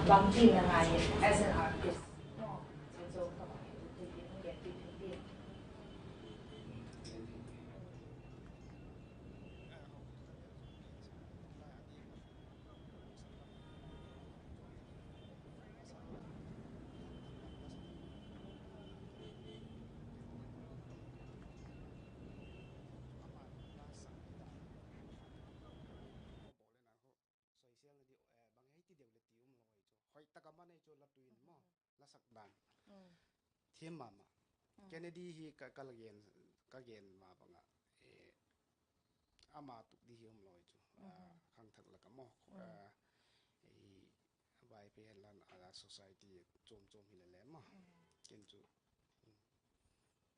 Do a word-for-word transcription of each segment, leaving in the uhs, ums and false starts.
Bangtin na ngai in as an artist. Social na di, eh, bang hei ti deu le ti um lo chu. Hoi tak a man ei chu la tui in maw, la sak dan. Thiam ma ma. Kennedy hi ka, ka la gen, ka gen ma bang a, eh, ama tuk di hi um lo chu. Ah, khangthak lak a maw. Ah, ei, Vaiphei hen lan a society chuam chuam hi le le maw. Ken chu,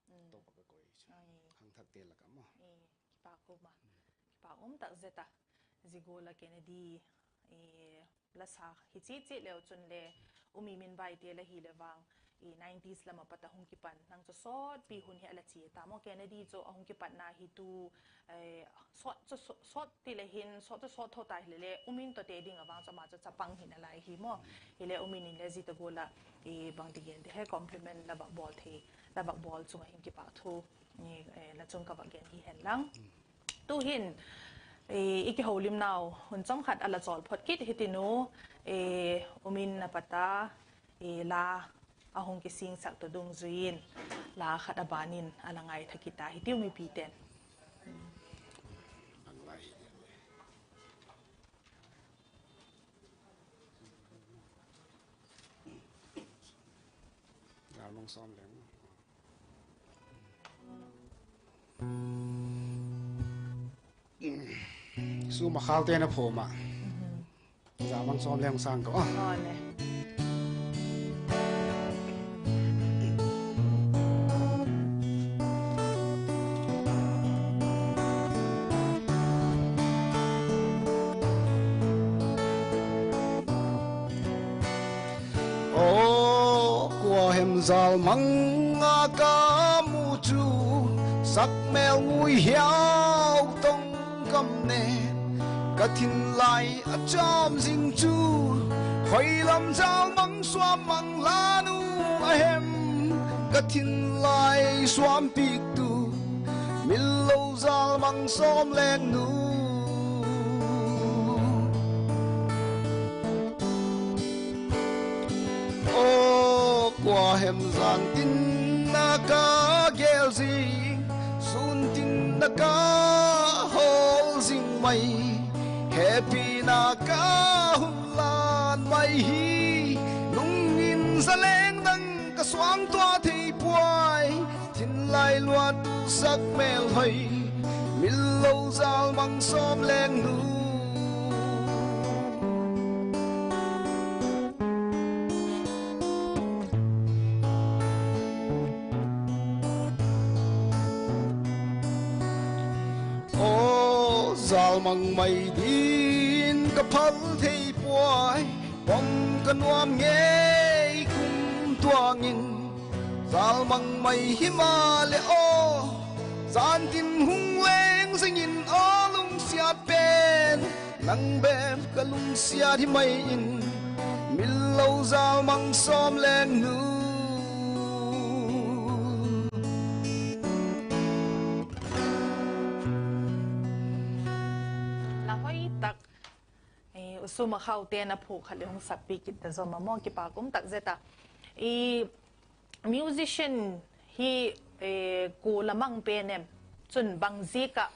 mm, tawp a ka koi chu. Khangthakte lak a maw. Kipak um a. Kipak um tak zet a. Zia gual a Kennedy, eh, la sa hi chi chi leu chun le, Umi Minvaite la hi le vang, i nineties lam a pat a hung kipan, nang chu sawtpi hun hi a la chia ta maw, Kennedy chu a hung kipatna hi tu, eh, sawt chu sawt, sawt ti le hin, sawt chu sawt tho ta hi le le, Umin tawte ding a vang chu ama chu chapang hi na lai hi maw. Hi le Umin in le zia ta gual a, i bang ti gen ti he compliment la vak bawl thei, la vak bawl chung a hin kipak thu, i, eh, la chung ka vak gen hi hen lang. Tu'hin, eh, i kiholimnau hun chawm khat a la chawl phot kit hi tin u, eh, Umin a pat a, eh, la a hung kisingsak tu dungzui in, la khat a ban in a la ngaitha kit ta hi tiu mipite'n. Zalmang sawm leng. Sum a khalte na phawm a. Zalmang sawm leng sang ko. Aw, kua hem zalmang a ka mu chu, sak mêl ngui hiau tawng kam ne, ka thinlai a châm zing chu, khoi lam zalmang suam mang la nu a hem, ka thinlai suam piaktu, mil lo zalmang sawm leng nu. Aw, kua hem zan tin na ka gel zing, sun tin na ka hawl zing mai, hepina ka hun lan mai hi, nung in zaleng dang ka suangtua thei puai, thinlai luat sak mêl hoi, mil lo zalmang sawm leng nu. Aw, zalmang mai din ka phal thei puai, pom ka nuam ngei kum tuang in, zalmang mai himaleh aw, zan tin hung leng zing in aw lungsiat pen, nang bep ka lungsiat hi mai in, mil lo zalmang sawm leng nu. La hoi tak, eh, U Sum a Khaute na phuak khat le hung sakpi kit ta zom a maw, kipak um tak zet a. I musician hi, eh, kua la mang pen em? Chun bang ziak ah,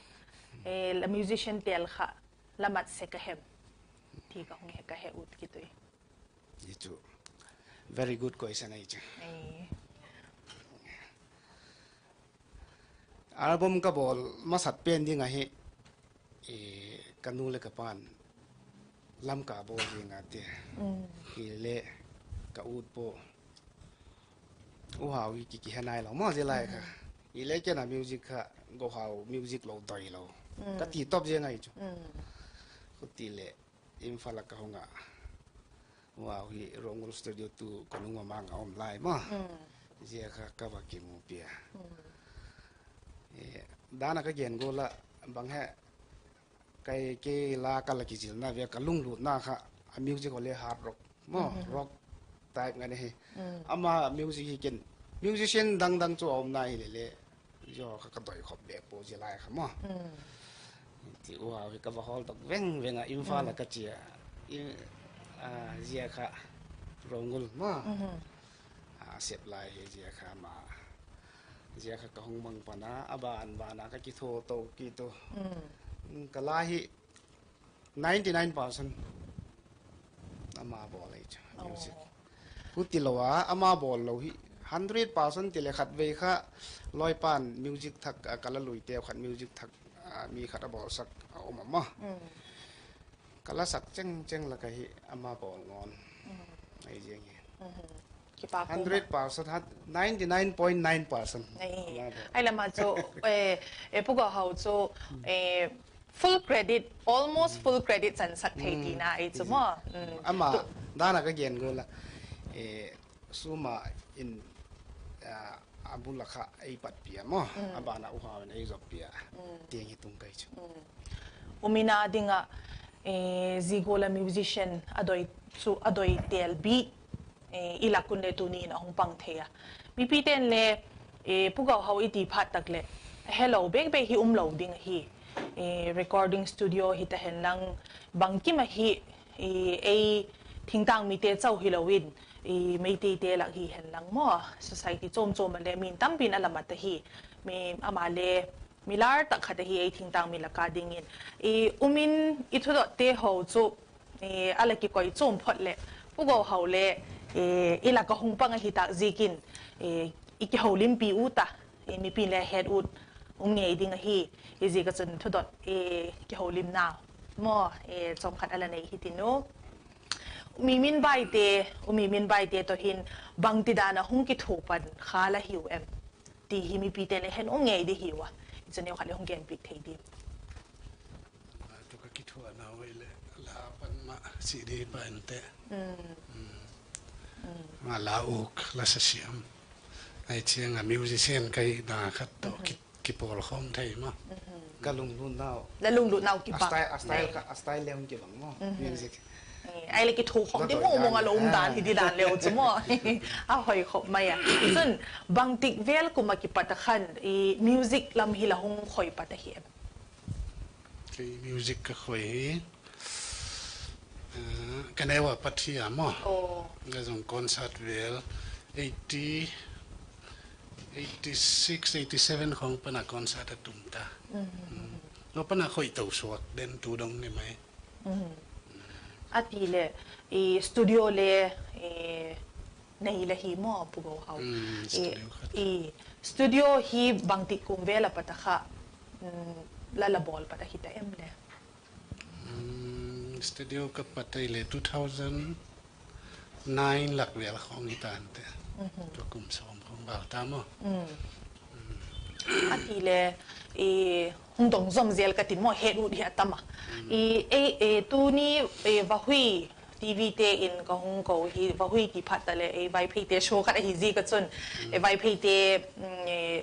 eh, la musician tel kha la mat sek a hem? Ti ka hung he, ka he ut kit ui. Hi chu very good question ahi chu. Album ka bawl masat pen ding ahi, ka nu leh ka pa'n Lamka bawl ding a ti. Hileh ka ut pua, U Hau hi ki, kihe nai lo maw zia lai kha. Hileh ken a music kha, Go Hau music lo doi lo ka ti top ziang ahi chu. Khuti leh Imphal ah ka hung a, U Hau hi Rongul Studio tu ka nung a mang a um lai maw. Zia kha ka va kimu pia. Dan a ka gen gual ah bang he, kei, kei la ka la kizilna ve ka lunglutna kha a music haw le hard rock maw, rock type ngan ahi. Ama music hi ken, musician dang dang chu a umna hile le, zia kha ka doi khop bek pua zia lai kha maw. Ti u hau hi ka va hawldok veng veng ah Imphal ah ka chia. Zia kha Rongul maw, a sep lai hi zia kha ma. Zia kha ka hung mang pan a, a ban ban a ka kithuato kit u. Ka la hi ninety nine percent ama bawl ahi chu music. Hutilo a ama bawl lo hi hundred percent ti le khatvei kha lawipa'n music thak, ka la luiteu khat music thak, mi khat a bawlsak a um a maw. Ka la sak cheng cheng lak ahi ama bawl ngawn ahi ziang hi. Hundred percent, ninety nine point nine percent. Ahileh ama chu, Pu Gohau chu full credit, almost full credit chansak thei tina ahi chu maw. Ama dan a ka gen gual a, sûm a in, a bul a kha ei patpi a maw, a ban a u hau in ei zoppi a, tiang hi tung kai chu. Um in a ding ah, zia gual a musician a doi chu a doi tel bi i lak un le tuni in a hung pang thei a. Mipite'n le Pu Gohau i ti phat tak leh helo bek bek hi umlo ding ahi. Recording studio hita henlang, bangkim ahi, ei thingtâng mite chau hilo in, Meiteite lak hi henlang maw, society chuam chuam ah le mi tampi'n a la mat ahi. Ama le mi lar tak khat ahi ei thingtâng mi lak a dingin. Um in i thudotte haw chu a la kikoi chuam phot leh, Pu Gohau le i lak a hung pang ahi tâk ziakin i kiholimpi ut a, mipi'n le het ut um ngei ding ahi. Ziak a chun thudot, kiholimna maw, chawm khat a la nei hitin u. Umimin Baite, Umimin Baite tawh hin bangtidan a hung kithua pan kha la hiu em, ti hi mipite'n le het um ngei di hiu a, i chu neu khat le hung genpiak thei diam? Tu ka kithuanau hi leh la pan ma si di pa inte. Ma la uk la sa siam. Ahi chiang a musician ka hina khat tawh kipawlkhawm thei ma. Ka lunglutnau, la lunglutnau kipak, a style le hung kibang maw, music. Ahileh kithuakhawm di mawngmawng a la um dan hi di dan leu chu maw. A hoi khop mai a. Chun bangtik vêl kum ah kipat a khan music lam hi la hung khoi pat ahi em? Kei music ka khoi hi ka neu a pat hi a maw. Ka zong concert vêl, eighty, eighty six, eighty seven khawng pan a concert a tum ta. Lo pan a khoi to suak den tu dong ni mai. A ti leh studio le nei la hi maw Pu Gohau? Studio hi bangtik kum vêl a pat a kha la la bawl pat ahi ta em le? Studio ka pat ahileh two thousand nine lak vêl khawng hi ta ante. Tua kum sawm khawng bau ta maw. A ti le hung dong zom zel ka tin maw, het ut hi a tam a. Tuni Vahui TVte in ka hung ko hi, Vahui ti phat ta leh ei Vaipheite show khat ahi ziak a chun Vaipheite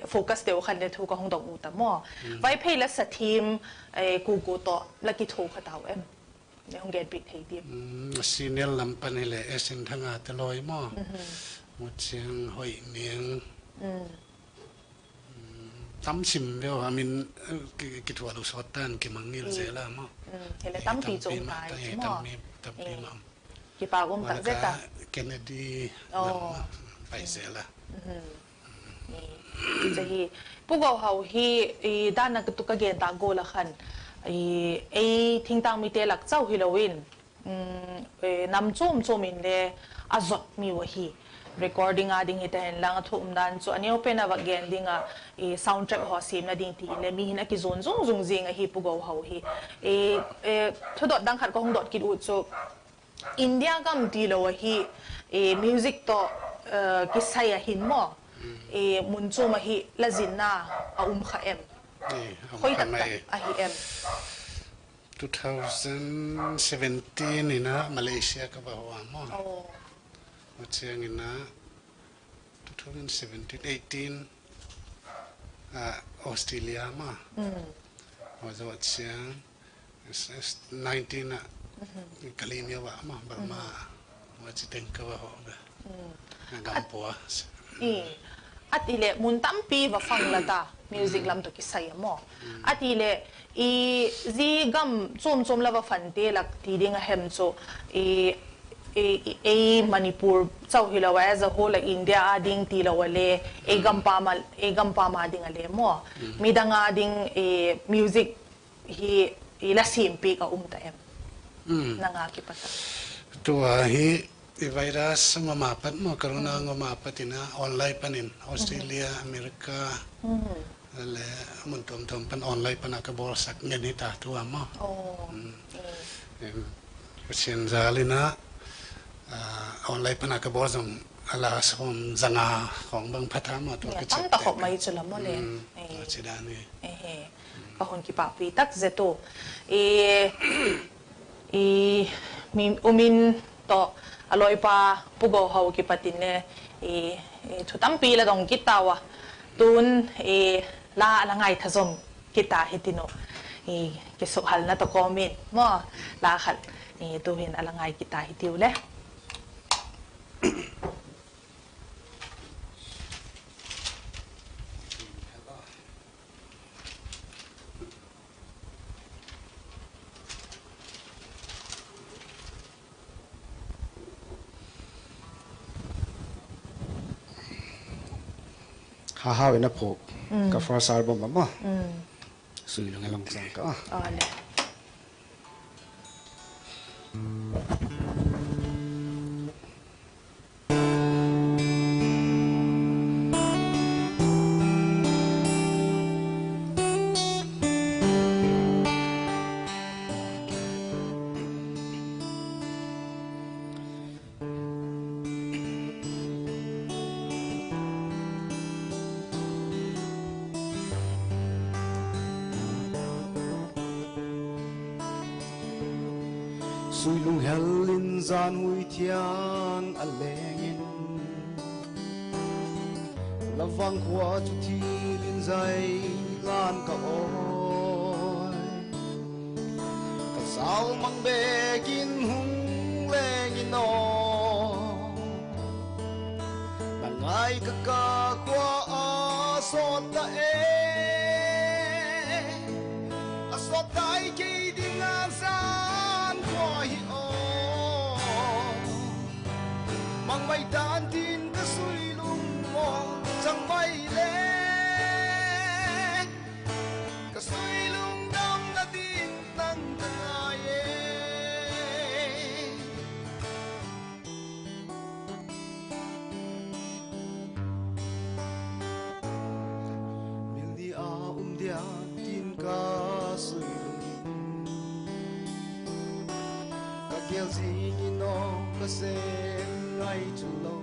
focus teu khan le thu ka hung dong ut a maw. Vaiphei la sa thiam kua kua tawh la kithua kha tau em, le hung genpiak thei diam? Senior lam pan hileh S N Thanga te lawi maw, Muchiang, Hoihniang, tam sim veu a min kithuah lo sawt tan kimangngil zel a maw. Hileh tampi chu um tai chu maw. Tampi ma. Kipak um tak zet a. Kennedy lam pai zel a. Chu hi, Pu Gohau hi dan a tu ka gen tak gual a khan ei thingtâng mite lak chau hilo in nam chuam chuam in le a zot miu ahi. Recording a ding hita henlang a thu umdan chu a neu pen a va gen ding ah sound track haw siamna ding ti in le mi hin a kizuan zung zung zing ahi Pu Gohau hi. Thudot dang khat ka hung dot kit ut chu India gam tilo ahi music tawh kisai a hin maw, mun chuam ahi la zinna a um kha em? Hoi tak tak ahi em? Two thousand seventeen in a Malaysia ka va hua maw. Huchiang in a two thousand seventeen, eighteen Australia ma, hua zo chiang nineteen ah Kalemyo ah ma, Burma. Chiteng ka va hawm a, a gam pua. A ti leh mun tampi va fang la ta, music lam tawh kisai a maw. A ti leh, zia gam chuam chuam la va fante lak ti ding a hem chu, ei Manipur chau hilo a, as a whole, like India â ding tilo a le, ei gam pâm â ding a le maw, midang â ding music hi la siampiak a um ta em? Nang a kipat a, tua hi virus ngam a pat maw, corona ngam a pat in a online pan in Australia, America, le mun tuam tuam pan online pan a ka bawlsak ngen hi ta tua maw. Pathian jal in a, online pan a ka bawl zong a la sawm za nga khawng bang pha ta maw, tua ka chep tak khop mai chu la maw le. Tua chi dan hi. Ka hun kipâkpi tak zet u. I, i, mi umin tawh a lawipa Pu Gohau kipat in le thu tampi la dong kit tau a, tun la a la ngaitha zom kit ta hi tin u, kisukhalna tawh kawm in maw, la khat tu'hin a la ngai kit ta hi tiu le. Hahau in a phuak ka first album a maw. Suilung Hel Lungchang ka. Suilung hel in jan ui thiang a leng in, la vang khua chu thil in zai lan ka awi. Ka zau mang bek in hung leng in aw, la ngai ka ka khua a sawt ta e. A sawt tai kei ding a zan khua hi aw, mang mai tan tin ka suilung maw chang mai le. Ka suilung damna ding nang ka ngai e. Mil ni a um dia tin ka suilung in, ka gel zing in aw ka seng ngai chu lo.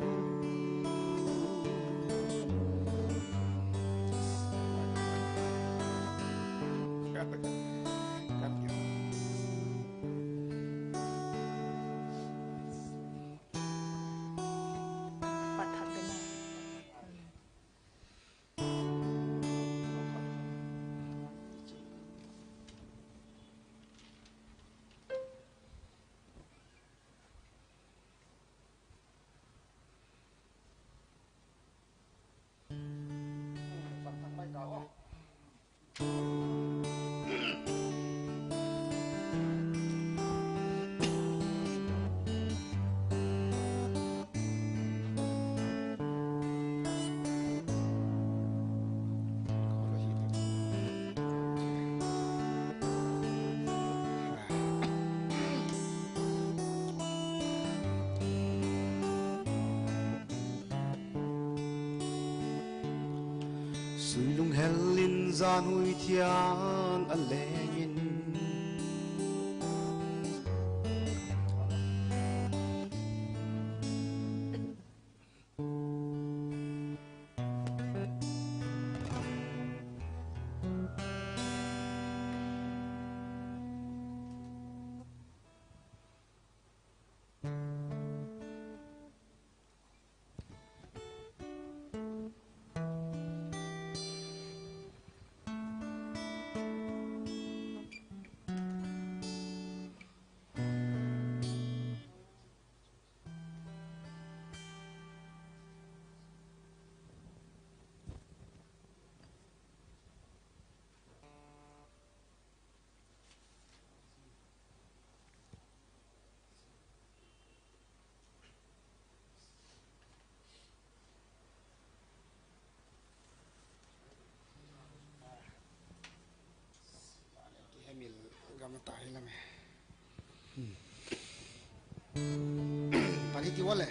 Suilung hel in jan ui thiang a leng in, Ka ma ta hi lam e. Pan hi ti ua le.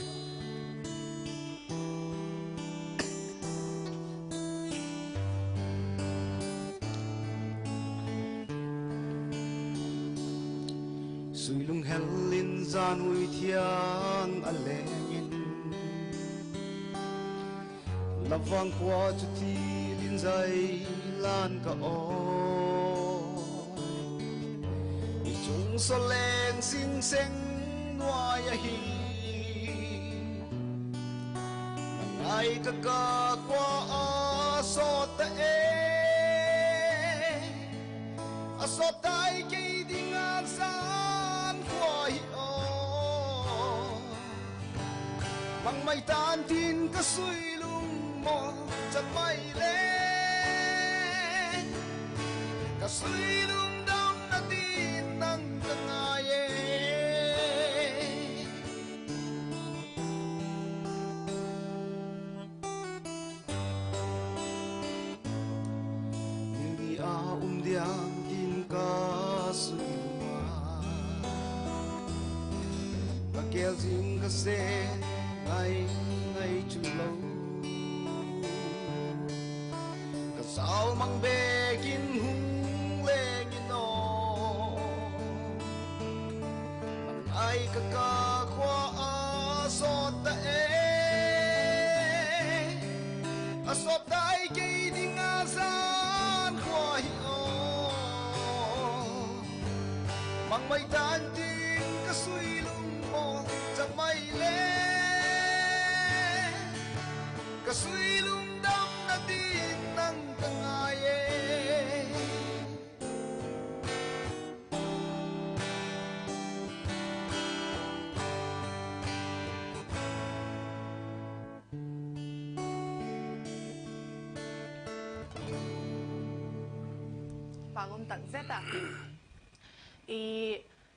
Sui lunghel in jan ui thiang a leng in, la vang khua chu thil in zai lan ka aw. I chung sa leng sing seng nuai ahi. Ngai ka ka khua a sawt ta e. A sawt tai kei ding a zan khua hi aw. Mang mai tan tin ka sui lung mawl chak mai le. Ka sui lungdamna din nang ka ngai e. Ni a um diam tin ka sui lung a, ka kêl zing ka se ngai ngai chu lo. Ka sau mang bek in hung leng in aw. Nang ai ka ka khua a sawt ta e. A sawt tai kei ding a zan khua hi aw. Mang mai tan tin ka sui lung mawl chak mai le. Ka sui lungdamna din nang ka ngai e. Pâk um tak zet a. I,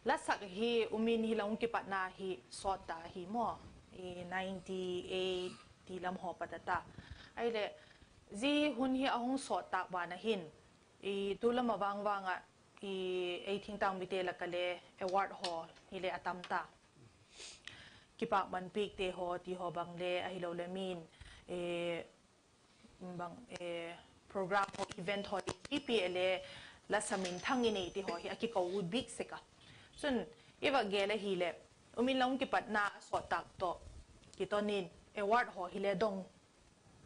la sak hi, U Min hi la hung kipatna hi sawt ta hi maw. I, ninety eight ti lam haw pat a ta. Ahileh, zia hun hi a hung sawt tâk ban a hin, i, tu lam a vang vang ah, i, ei thingtang mite lak ah le award haw hile a tam ta. Kipâkman piakte haw ti haw bang le ahiloleh min, bang, program haw, event haw ti pipi ah le la sa minthang i neite haw hi a kiko ut bik sek a. Chun, i va gel ahileh, U Min la hung kipatna a sawt tâk tawh kiton in award haw hile dong,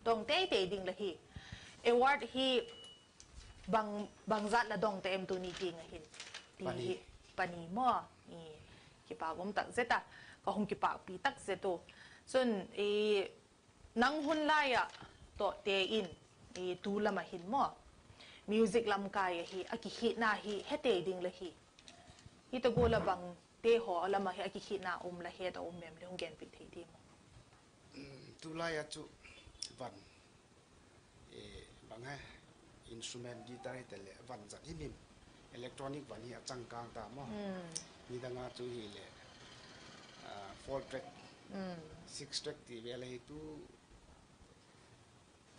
dong teitei ding la hi. Award hi bang, bangzat la dong ta em tuni tiang a hin, ti hi pani maw. Kipâk um tak zet a, ka hung kipâkpi tak zet u. Chun, nang hun lai ah tawhte in, tu lam a hin maw, music lamkai ahi a kikhiatna hi he tei ding la hi. Hi ta gual a bangte haw lam ah hi a kikhiatna um la het a um em le hung genpiak thei diam? Tulai a chu van, bang he, instrument guitar hita leh van zat himhim, electronic van hi a changkâng ta maw. Nidang a chu hileh four track, six track ti vel ahi tu,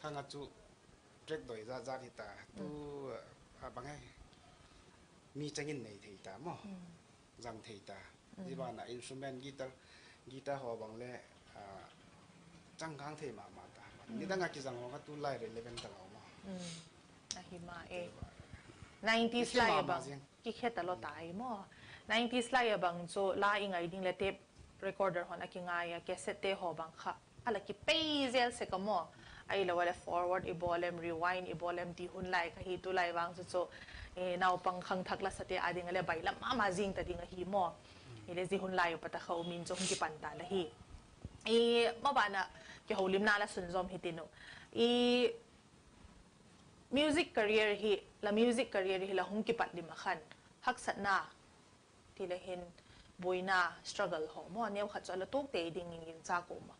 thang a chu track doi zat zat hita tu, a bang he, mi chang in nei thei ta maw, zang thei ta. Zia ban ah instrument guitar, guitar haw bang le changkâng thei ma ma ta. Nidang a kizang haw kha tulai relevant ta lo maw. Ahi ma e. Nineties lai a bang kikhe ta lo ta i maw. Nineties lai a bang chu la i ngai ding le tape recorder hon a kingai a, cassette te haw bang kha a la kipei zel sek a maw. Ahilo a le forward i bawl em, rewind i bawl em ti hun lai kha hi. Tulai vang chu chu naupang khangthak lasate â ding a le bailam ma ma zing ta ding ahi maw. Hile zia hun lai u pat a kha U Min chu hung kipan ta la hi. Maban ah kihoulimna la sunzawm hitin u. Music career hi, la music career hi la hung kipat lim ah khan haksatna, ti le hin buaina, struggle haw maw, neukhat chu a la tuak tei dingin ginchâk um a.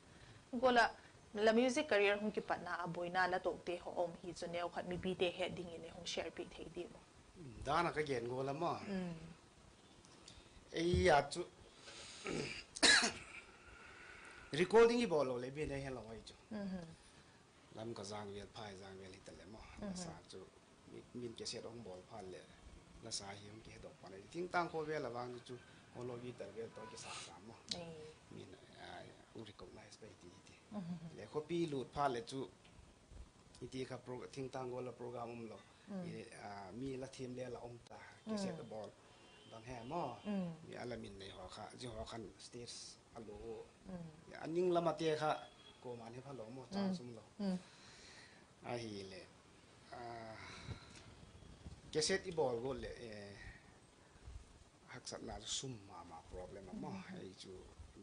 Gual ah la music career hung kipatna a buaina la tuakte haw um hi chu neukhat mipite het dingin ei hung share piak thei diam? Dan a ka gen gual a maw, ei a chu recording i bawl lo le bian ei helo ahi chu. Lamka zang vel, phai zang vel hita le maw, la sa chu min cassette hung bawl phat leh la sa hi hung kihedok pan a, thingtâng khawvel a vang chu hollow guitar vel tawh kisa sa maw. Min u recognize pai ti ti. Le khawpi lut phat leh chu i ti kha pro-, thingtâng gual a program um lo. Mi la thiam le la um ta, cassette a bawl. Bang he maw. Mi a la min nei haw kha, zia haw khan stage a lu. A ning lam a te kha kuama'n he pha lo maw, chance um lo. Ahileh, cassette i bawl gual leh, haksatna chu sum ma ma problem a maw. Ei chu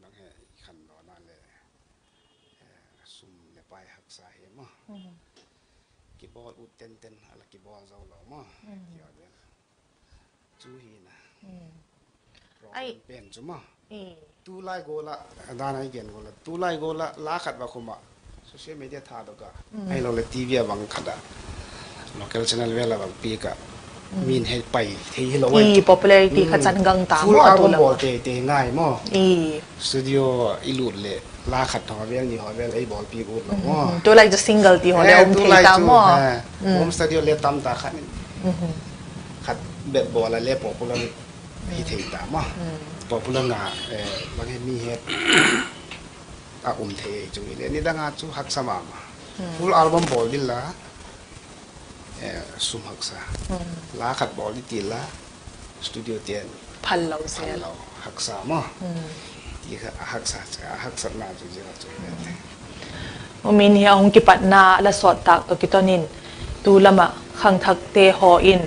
bang he i khan lo na le, sum le pai haksa hi maw. Kibawl ut tenten a la kibawl zo lo maw. Chu hi na. Problem pen chu maw. Tulai gual ah, a dan a i gen gual ah, tulai gual ah la khat va khum ah social media thadok a, ahiloleh TV a bang khat ah, local channel vel a bang piak ah, min he pai thei hilo ai. Popularity kha chan gang ta maw, full album bawl tei tei ngai maw. Studio i lut leh la khat haw vel ni haw vel ei bawlpiak ut lo maw. Tulai chu single ti haw le um thei ta maw. Home studio le tam ta khat in, khat bep bawl a le popular hi thei ta maw. Popular nga, bang he mi he a um thei chu mi le nidang a chu haksa ma ma. Full album bawl ding la, sum haksa. La khat bawl ding ti la, studio ten phal lo, haksa maw. Ti kha haksa, haksatna chu zia chu. U Min hi a hung kipatna a la sawt tâk tawh kiton in, tu lam ah khangthakte haw in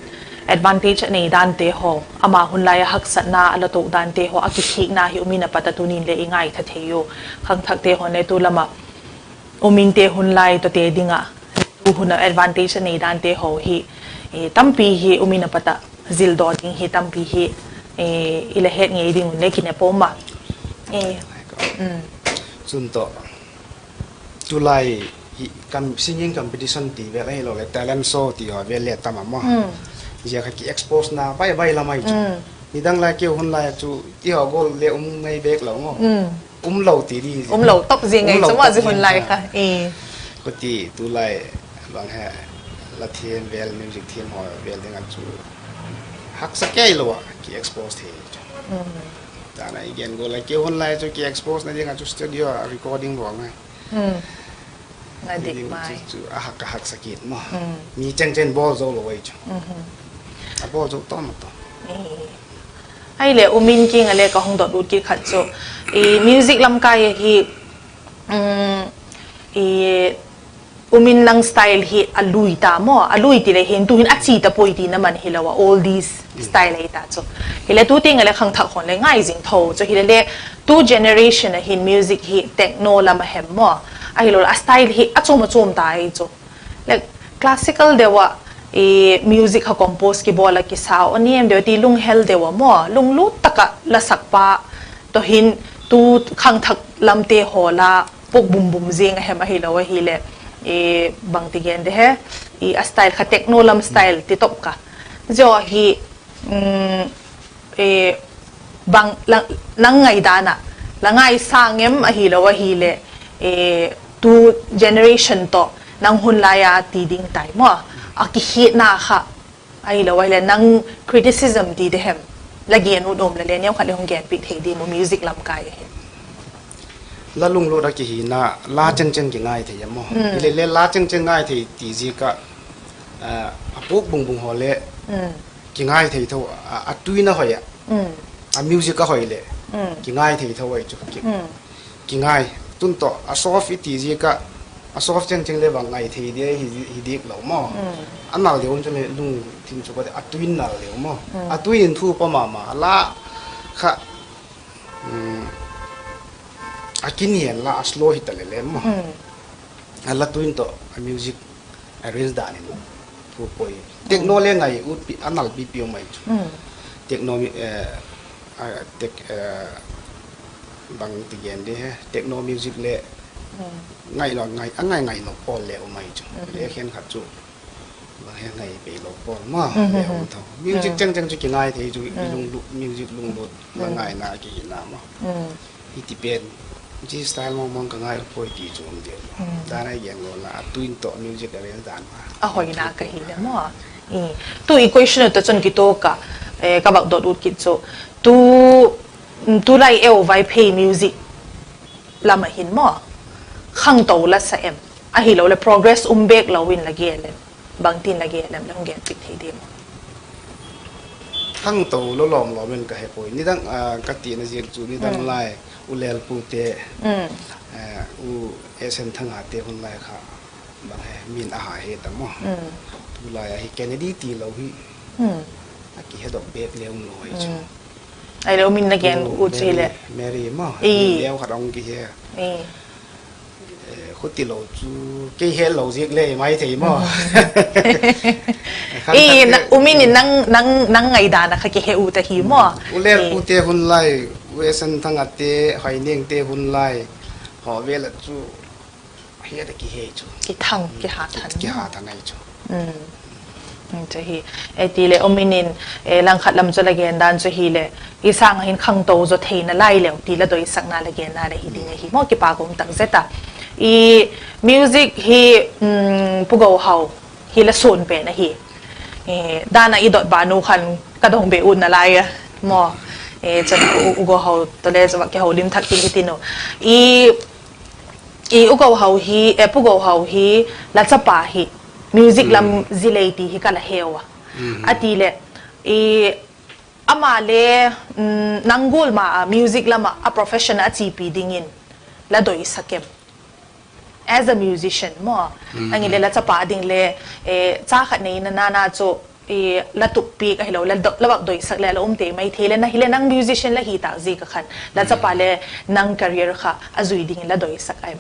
advantage a nei dante haw, ama hun lai a haksatna a la tuak dante haw a kithikna hi U Min a pat a tuni'n le i ngaitha thei u. Khangthakte haw'n le tu lam ah U Minte hun lai tawhte ding ah, tu hun a advantage a nei dante haw hi tampi hi U Min a pat ah zildaw ding hi tampi hi i la het ngei ding un le kine pawm a. Chun tawh, tulai hi singing competition ti vel ahiloleh talent show ti haw vel le tam a maw. Zia kha kiexposena bai bai lam ahi chu. Nidang lai keu hun lai chu ti haw gual le um ngei bek lo maw. Um lo ti di, um lo top zing ngai chu maw zia hun lai kha. Khuti tulai bang he la thiam vel, music thiam haw vel ding ah chu haksa kei lo ah kiexpose thei chu. Tana i gen gual a keu hun lai chu kiexposena ding ah chu studio a recording bawl ngai. Chu a hak a haksa kit maw. Mi chengcheng bawl zo lo ai chu. A bawl zo tawm a tawm. Ahileh U Min kiang a le ka hung dot ut kit khat chu, music lamkai ahi, U Min nang style hi a lui ta maw, a lui ti le hin tuhin a chi ta puai tina man hilo a, oldies style ahi ta chu. Hile tu tiang a le khangthak haw'n le ngai zing tho chu hile le, tu generation a hin music hi techno lam a hem maw, ahiloleh a style hi a chuam a chuam ta ahi chu. Le classical deu ah music kha compose kibawl a kisa a niam deu ti lunghel deu a maw, lunglut tak ah la sakpa tawh hin tu khangthak lamte haw la puak bum bum zing a hem ahilo ahileh, bangti gen de he, a style kha techno lam style ti top ka. Zia hi bang, nang ngaidan ah la ngaisâng em ahilo ahileh, tu generation tawh nang hun lai a ti ding tai maw, a kikhiatna kha ahilo ahileh nang criticism ti de hem, la gen ut um le le neukhat le hung genpiak thei diam u music lamkai ahi. La lunglut a kihina, la chengcheng kingai thei a maw. Hile le la chengcheng ngai thei ti ziak ah, a puak bung bung haw le kingai thei tho, a tuina hoi ah, a music a hoi leh kingai thei tho ai chu. Kingai, tun tawh a soft i ti ziak ah, a soft chengcheng le bang ngai thei di hi dik lo maw. A nal deu un chu le lungthim chu ka ti a tuin nal deu maw. A tuin thu pa ma ma la kha a kinian la a slow hi ta le le maw. A la tuin tawh a music arrange dan in thu poi. Techno le ngai utpi a nalpi pi um ai chu. Techno, bangti gen di he, techno music le ngai lo, ngai a ngai ngai lo pawl le um ai chu. Le khenkhat chu bang he ngai pei lo pawl maw le um tho. Music chengcheng chu kingai thei chu, music lunglut la ngaina kihina maw. Hiti pen, zia style mawngmawng ka ngai poi ti chu um deu. Dan a i gen lo na a tuin tawh music arrange dan a hoina ka hi le maw. Tu equation u ta chun kituak a, ka vak dot ut kit chu, tu, tulai eu Vaiphei music lam ah hin maw, khangto la sa em, ahiloleh progress um bêk lo in la gel em, bangtin la gel em, la hung gen piak thei diam? Khangto lo lawm lawm in ka he puai. Nidang, ka tina ziak chu nidang lai U Lelpute, U S N Thangate hun lai kha bang he min a ha he ta maw. Tulai ahi Kennedy tilo hi a kihedok bêk le um lo hi chu. Ahileh um in la gen ut chu hileh, Mary maw, neu khat hung kihe. Khuti lo chu, kei helo ziak le mai thei maw. Um in, nang ngaidan a kha kihe ut ahi maw. U Lelpute hun lai, U S N Thangate, Hoinengte hun lai haw vel ah chu, he ta kihe chu, kithang, kiha than ahi chu. Chu hi, e ti leh um in in, langkhat lam chu la gen dan chu hileh, i sâng ah hin khangto zaw theina lai leu ti la doisakna la genna le hi ding ahi maw, kipâk um tak zet a. I music hi, Pu Gohau hi la suan pen ahi. Dan ah i dot ban u khan ka dong be utna lai a maw. Chun U Gohau tawh le chu vak kiholim thak kit hitin u. I, i U Gohau hi, e, Pu Gohau hi, la chapa hi music lam zil ei ti hi ka la heu a. A ti leh, i, ama le, nang gual ma ah music lam ah a profession a chipi dingin la doisak em, as a musician maw? Ahileh la chapa ding le, cha khat neina nana chu, la tup piak ahilo, la vak doisak leh la um tei mai thei le, na hileh nang musician la hi tâk ziak a khan la chapa le nang career kha a zui dingin la doisak em?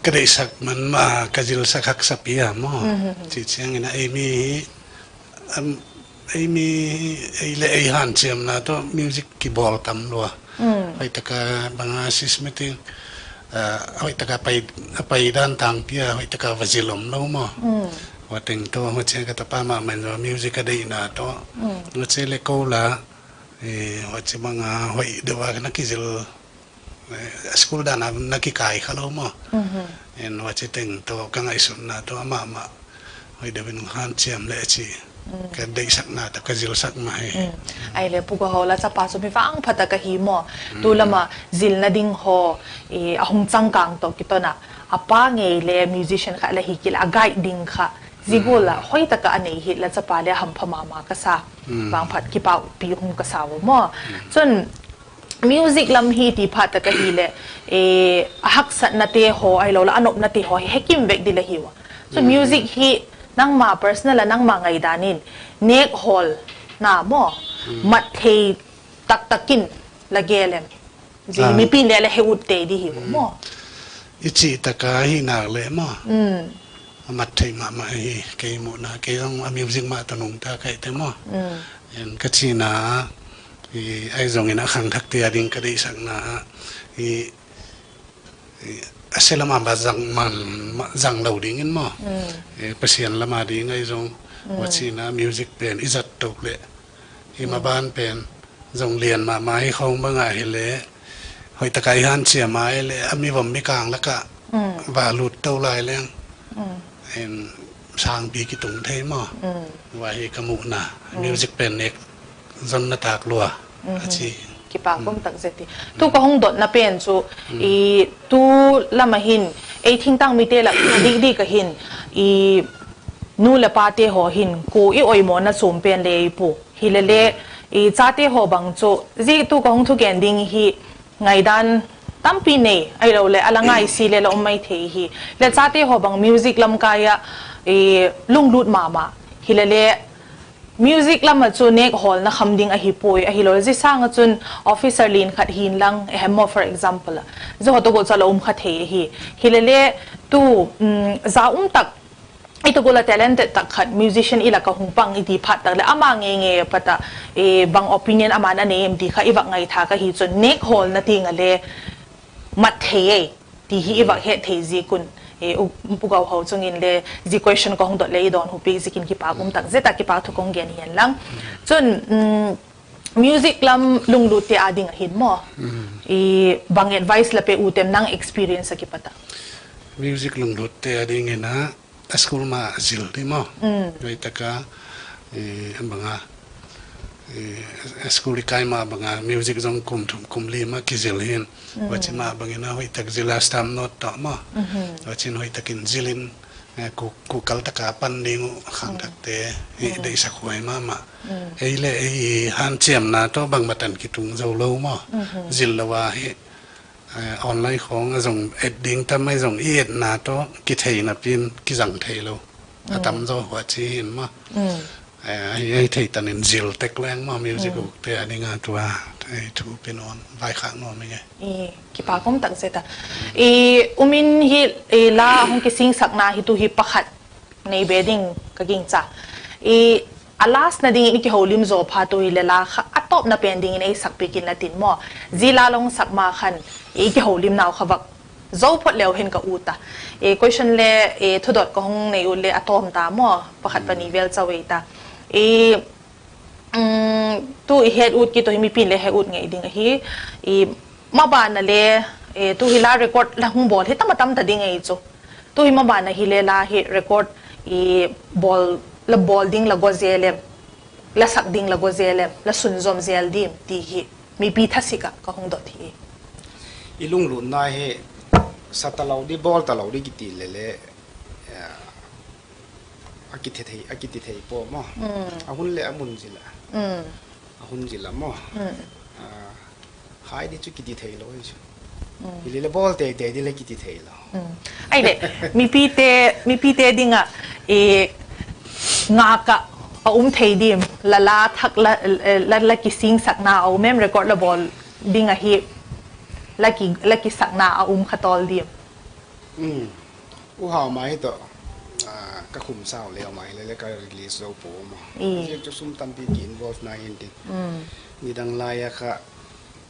Ka deihsak man ma, ka zilsak haksa pi a maw. Chi chiang in a, ei mi, ei mi, ei leh ei hanchiamna tawh music kibawl tam lua. Hoi tak a bang a systematic, hoi tak a a pai dan tangpi a hoi tak a va zil um lo maw. Hua teng tawh, hua chia ka tapa ma man zaw music a deina tawh, hua chia le ko la, hua chia bang a hoi deu a na kizil, school dan a na kikai kha lo maw. Hua chia teng tawh ka ngaihsutna tawh ama ma hoi deu in hanchiam le chi, ka deihsakna tawh ka zilsak ma hi. Ahileh Pu Gohau, la chapa chu mi vangpha tak ahi maw. Tu lam a zilna ding haw a hung changkâng tawh kiton a, a pa ngei le musician kha la hi kit leh a guide ding kha zia gual ah hoi tak a a nei hi la chapa le a hampha ma ma ka sa. Vangphat kipâkpi hung ka sa u maw. Chun music lam hi ti phat tak ahileh, a haksatnate haw ahilo leh a nopnate haw hi he kim vek ding la hiu a. Chun music hi nangma personal a nangma ngaidan in nêkhawlna maw, mat thei tak tak in la gel em? Zia mipi'n le la he ut tei di hiu maw. I chi tak a hi nak leh maw, a mat thei ma ma hi, kei muhna, kei zong a music ma tawh nungta ka hite maw. Ka china, ahi zong in a khangthakte a ding ka deihsakna a, a se lam a ma zang man, zang lo dingin maw, Pasian lam a ding ahi zong, hua china music pen i zat tok leh, i maban pen zong lian ma ma hi khawng bang a hile, hoi tak a i hanchiam a hile a mi vom mi kâng lak ah va lut to lai leng, sângpi kitung thei maw. Hua hi ka muhna, music pen nêk zonna tâk lua a chi. Kipâk um tak zet hi. Tu ka hung dotna pen chu, tu lam a hin ei thingtang mite lak dik dik a hin, nu leh pate haw hin kua i oimawna chuam pen le i pu hile le, i chate haw bang chu, zia tu ka hung thugen ding hi ngaidan tampi nei ahilo leh a la ngaisi le la um mai thei hi. Le chate haw bang music lamkai ah lunglut ma ma hile le, music lam ah chu nêkhawlna kham ding ahi puai, ahilo zia sâng ah chun officer lian khat hin lang ehem maw, for example a, zia haw tawh gual chu a la um kha thei ahi. Hile le, tu, za um tak, i tawh gual a talented tak khat musician i lak ah hung pang i ti phat tak leh ama ngei ngei a pat ah bang opinion ama'n a nei em ti kha i vak ngaithâk ahi chun, nêkhawlna tiang ah le mat thei ei ti hi i vak het thei ziak un, Pu Gauhau chung in le zia question ka hung dot le i dawnhu piak ziakin kipâk um tak zet ah, kipâk thu ka hung gen hi hen lang. Chun, music lam lunglutte â ding ah hin maw, bang advice la pe ut em nang experience ah kipat ah? Music lunglutte â dingin a, a school ma zil di maw. Hoi tak a, bang a, school i kai ma bang a music zong kum thum kum li ma kizil hin. Huchima bang in a hoi tak zil a stamp note tawh maw. Huchi'n hoi tak in zil in, ku, kukal tak a pan ding uh khangthakte hi deisak huai ma ma. Ei leh ei hanciamna tawh bangma tan kitung zo lo maw. Zil lo a hi online khawng a zong et ding tam mai zong i etna tawh kitheina pi'n kizang theilo a tam zaw hua chi hin maw. Ahi, ahi thei tan in zil tek leng maw music ukte a ding a tua ei thu pe nuam, vaikhak nuam ing e. Kipâk um tak zet a. Um in hi, la hung kisingsakna hi tu hi pakhat nei be ding ka gingcha. A lastna dingin i kiholim zaw phat u hileh la kha a tawpna pen dingin ei sakpiak inla tin maw. Zia la la hung sak ma khan i kiholimnau kha vak zo phot leu hin ka ut a. Question le thudot ka hung nei ut le a tawm ta maw, pakhat pani vel chau ei ta. Tu i het ut kit uh hi mipi'n le he ut ngei ding ahi. Maban a le, tu hi la record la hung bawl hi tam a tam ta ding ei chu. Tu hi maban a hile la hi record, la bawl ding la go zel em, la sak ding la go zel em, la sunzawm zel diam ti hi mipi thasik ah ka hung dot hi. I lunglutna hi sa talo di, bawl talo di kiti leh le a kiti thei pua maw. A hun leh a mun zil a, a hun zil a maw. Hai di chu kiti theilo hi chu. Hile le bawl teitei di le kiti theilo. Ahileh mipite ding ah ngak ah a um thei diam, la la thak, la kisingsakna a um em, record la bawl ding ahi, la kisakna a um kha tawl diam? U Hauma hi tawh ka khum sau leu ma hile le ka release zo pua maw. Ziak chu sum tampi ki involve na intin, nidang lai a kha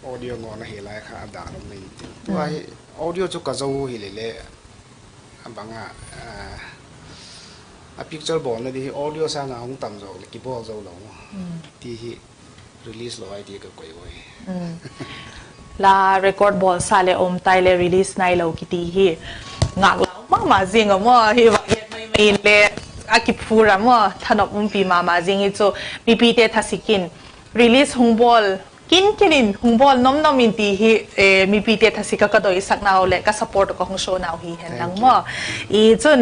audio ngawna hi lai kha a dan um intin, tua hi audio chu ka zo hile le a bang a, a picture bawlna di hi audio sâng a hung tam zawk leh kibawl zo lo maw. Ti hi release lo ai ti ka koi ui. La record bawlsa leh um tai leh release nailo kiti hi ngaklau ma ma zing a maw, hi vang het mai mai in le a kiphur a maw, thanop umpi ma ma zing hi chu. Mipite thasik in release hung bawl kin kin in, hung bawl nom nom in ti hi mipite thasik a ka doisaknau leh ka support uh ka hung show nau hi hen lang maw. Chun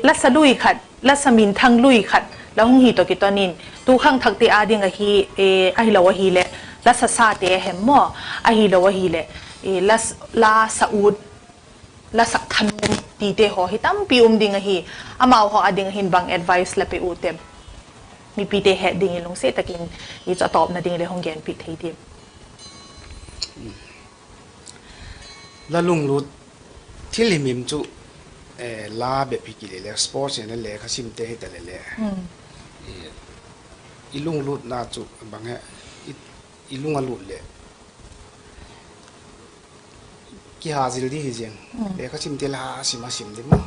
la sa lui khat, la sa minthang lui khat la hung hi tawh kiton in, tu khangthakte â ding ahi, ahilo ahileh la sasate hem maw, ahilo ahileh la sa ut, la sak thanuam tite haw hi tampi um ding ahi. Amau haw â ding ahin bang advice la pe u tem? Mipite het dingin lungsiat tak in i chu a tawpna ding leh hung genpiak thei diam? La lunglut thil himhim chu, la bep hi kile le sports in a lekha simte hita le le, i lunglutna chu bang he, i lung a lut leh kihazil di hi ziang. Lekha simte la sim a sim di maw.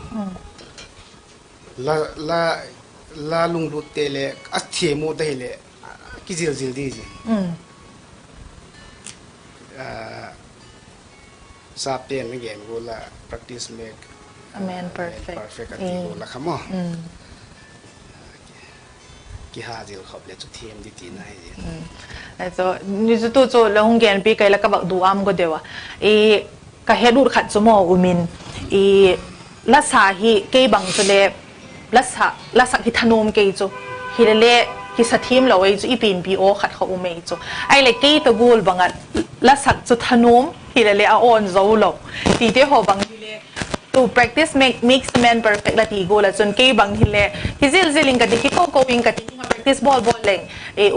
La lunglutte le a thiam ut ahileh kizil zil di ziang. Sapte'n a gen gual a, practice makes a man perfect a ti gual a kha maw. Kihazil khop leh chu thiam di tina hi. Ni chu tu chu la hung genpiak kai la ka vak du am go deu a, ka het ut khat chu maw um in, la sa hi kei bang chule la sak hi thanuam kei chu, hile le kisa thiam lo ei chu, i pianpi aw khat kha um ei chu. Ahileh kei tawh gual bang ah la sak chu thanuam hile le a awn zo lo tite haw bang hile, tu practice makes the man perfect la ti gual ah chun kei bang hile kizil zil in ka ti, kiko ko in ka ti, practice bawl bawl leng,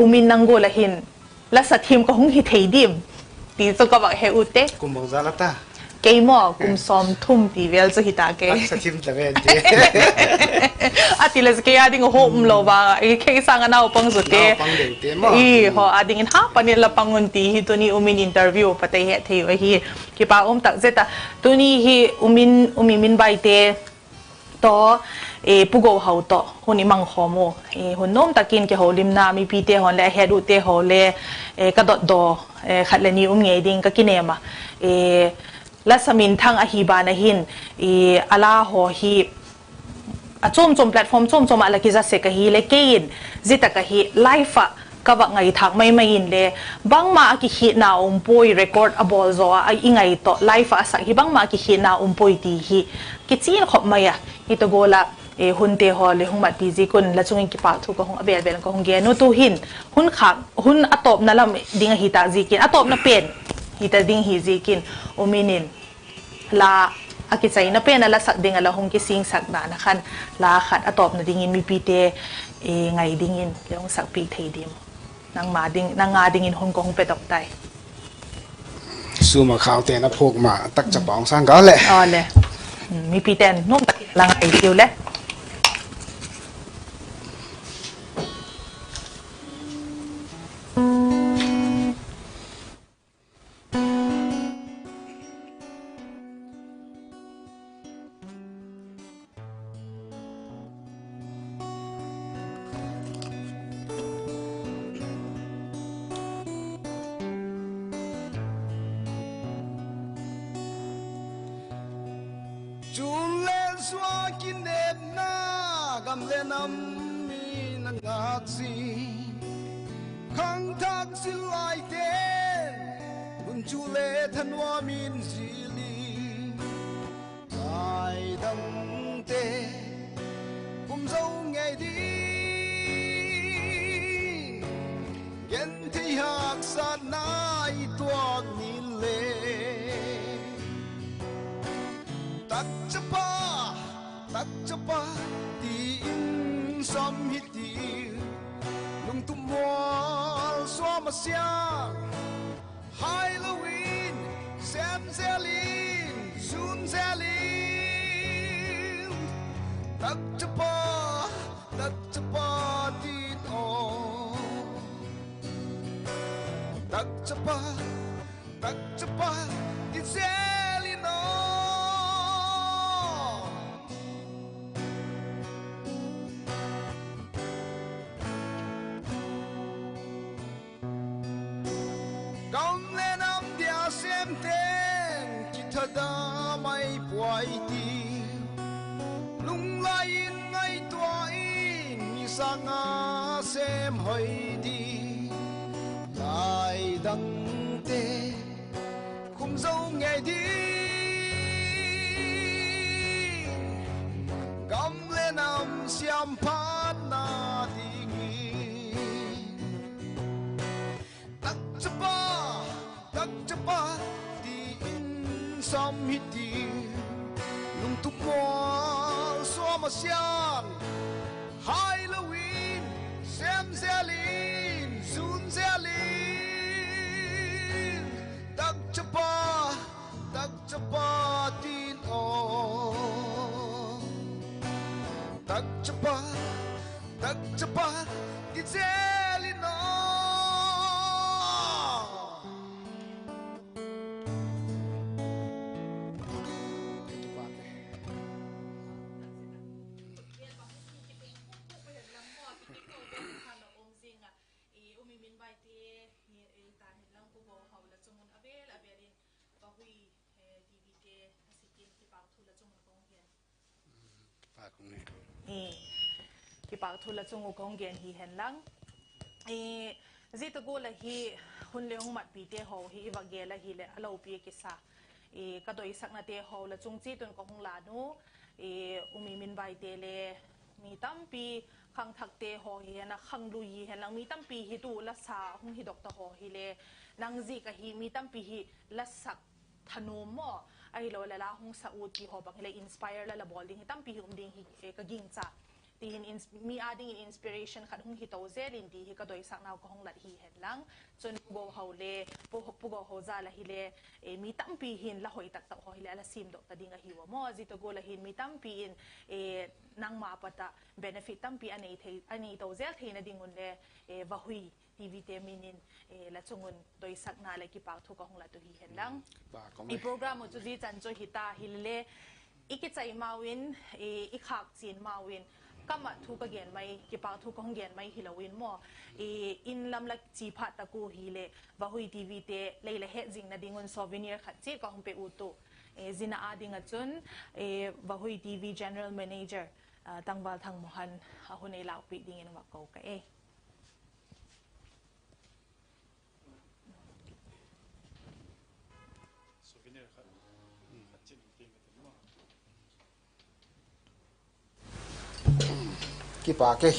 um in nang gual ah hin la sa thiam ka hung hi thei diam ti chu ka vak he ut e. Kei maw kum sawmthum ti vel chu hita kei. A ti le chu kei â ding a hope umlo vang a, kei sâng a naupang zute haw â dingin ha pan in la pang un ti hi tuni um in interview pate het thei u ahi. Kipak um tak zet a. Tuni hi um in, um in Minbaite tawh, Pu Gohau tawh hun i mangkhawm u. Hun nuam tak in kiholimna mipite haw'n leh a het utte haw le ka dotdaw khat le ni um ngei ding ka kinêm a. La sa minthang ahi ban a hin, a la haw hi a chuam chuam platform chuam chuam ah la kiza sek ahile, kei in zia tak ahi live ah ka vak ngaithâk mai mai inle, bangma a kikhiatna um puai, record a bawl zaw ah i ngai tawh live ah a sak hi bangma a kikhiatna um puai ti hi kichian khop mai a. Hita gual ah hunte haw le hung matpi ziak un la chung in kipâkthu ka hung, a vêl vêl in ka hung gen u. Tu'hin hun a tawpna lam ding ahi ta ziakin, a tawpna pen hita ding hi ziakin, U Min in la a kichaina pen a la sak ding ah la hung kisingsak dan a khan, la khat a tawpna dingin mipite ngai dingin le hung sakpiak thei diam? Nang â dingin hun ka hung pedok tai. Sum a khaute na phuak ma tak chapa hung sâng ka le. Mipite'n nuam tak in la ngai tiu le. Chun le zua kinepna gam le nam in a ngâk zing, khangthak zil laite'n hun chu le thanuam in zil in, lai dangte khum zo ngei ding, genthei haksatna i tuak ni le, tak chapa, tak chapa ti in sam hi ti, lungtup mual suam a siam, hailo in, sem zel in, zun zel in, tak chapa, tak chapa tin aw, tak chapa, tak chapa ti zel in aw. Gam le nam dia semte'n kithada mai puai ti, lunglai in ngaitua in mi sâng a sem hoi di, lai dangte khum zo ngei di, gam le nam siam phatna dingin, tak chapa, tak chapa ti in sam hi ti, lungtup mual suam a siam, hailo in, sem zel in, zun zel in, tak chapa, tak chapa tin aw, tak chapa, tak chapa ti zel in aw. Kipâkthu la chung u ka hung gen hi hen lang, zia tak gual ah hi hun le hung matpite haw hi i vak gel ahileh a lopi a kisa. Ka doisaknate haw la chung chiat un ka hung lan u. U Miminvaite le mi tampi, khangthakte haw hi hen a, khanglui hi hen lang mi tampi hi tu la sa hung hi dok ta haw hile, nang ziak ahi mi tampi hi la sak thanuam maw, ahiloleh la hung sa ut ti haw bang hileh inspire la la bawl ding hi tampi hi um ding hi ka gingcha. Ti hin mi â dingin inspiration khat hung hi to zel in ti hi ka doisaknau ka hung lat hi hen lang. Chun Pu Gohau le, Pu Gohau jal ahile, mi tampi hin la hoi tak tak haw hile a la siamdok ta ding ahiu a maw. Zia tak gual ah hin mi tampi in nangma pat ah benefit tampi a nei to zel theina ding un le, Vahui TVte min in la chung un doisakna leh kipâkthu ka hung lat u hi hen lang. I program u chu zia chan chu hita hile, i kichai mau in, i khâk chian mau in, kam ah thu ka gen mai, kipâkthu ka hung gen mai hilo in maw, in lam la chia phat tak u hileh Vahui TVte lei la hetzingna ding un souvenir khat chiat ka hung pe ut u. Zia â ding ah chun Vahui TV General Manager Tangval Thangmuhan a hun ei lâkpiak dingin va ko ka e. Kipak e.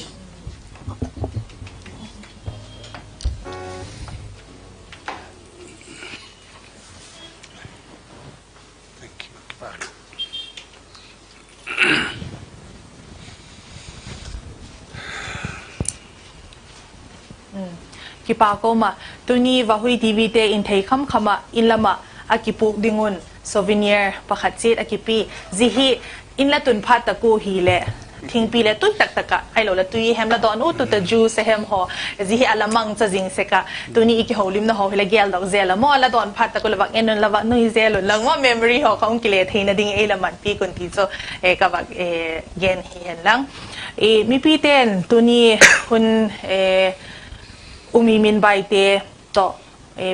Kipak um a, tuni Vahui TVte in thei kham kham ah in lam ah a kipuak ding un souvenir pakhat chiat a kipi. Zia hi in la tun phat tak ua hileh thingpi leh tui tak tak ah ahiloleh tui hem la dawn u tu ta juice a hem haw, zia hi a la mang cha zing sek ah, tuni i kihoulimna haw hileh geldok zel a maw, la dawn phat tak ua la vak en un la vak nui zel un lang maw, memory haw kha hung kile theina ding ei la manpiak un ti chu ka vak gen hi hen lang. Mipite'n tuni hun um i min baite tawh,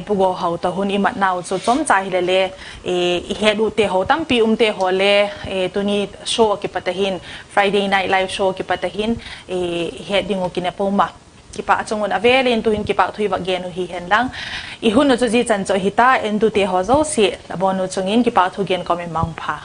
Pu Go Hau tawh hun i matnau chu chawmcha hile le, i het utte haw tampi umte haw le, tuni show a kipat a hin, Friday night live show a kipat a hin i het ding uh kinep um a, kipak chung un a vêl in tu'hin kipak thu i vak gen uh hi hen lang. I hun uh chu zia chan chu ahi ta, entute haw zosia la bawn uh chung in kipak thu gen kawm in mangpha.